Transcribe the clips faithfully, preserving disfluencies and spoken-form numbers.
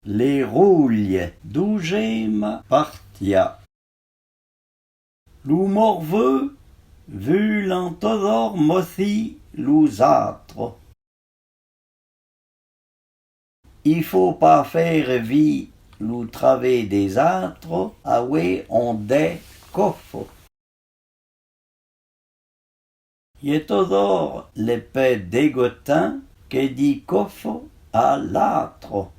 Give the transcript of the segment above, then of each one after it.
Lé roulye, douzéma partia. Lou morveu voulan tozhor mothi lou-z-âtro. I fô pâ fére vi lou travé dé-z-âtro awé on dè kofo. Y è tozhor le pè dégotin ke di kofo a l'âtro.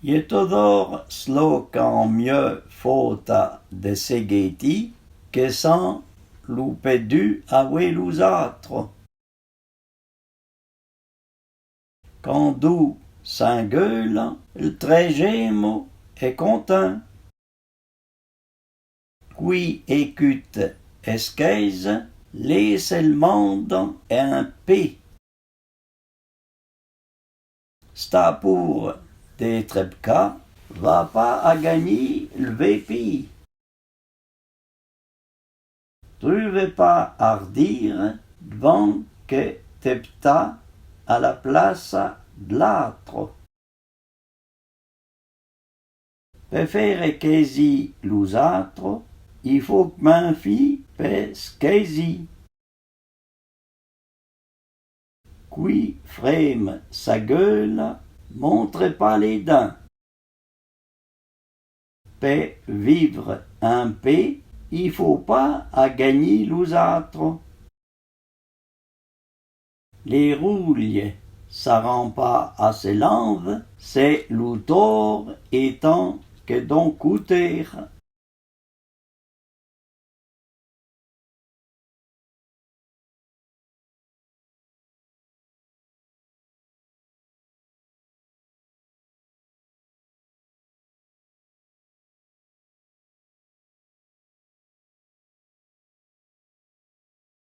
Y è tozhor slo k'an myeu fôta de séguéti ke san lou pèdu awé lou-z-âtro. Kan dou s'ingueula, le trèzhémo è kontin. Ki ékoute è skèze, lésse le mande in pé. S't'â pour d'étre pkâ, va pâ a gagni le vépi. Trouve pâ a rdire dvan ke t'è ptâ a la plasa de l'âtro. Pè fére kèzi lou-z-âtro, i fô k'minfi pè s'kèzi. Ki fréme sa gueula, montre pâ lé din. Pè vivre in pé, i fô pâ a gagni lou-z-âtro. Lé roulye saran pâ a se lanve, se lou tor étan ke d'on kouté.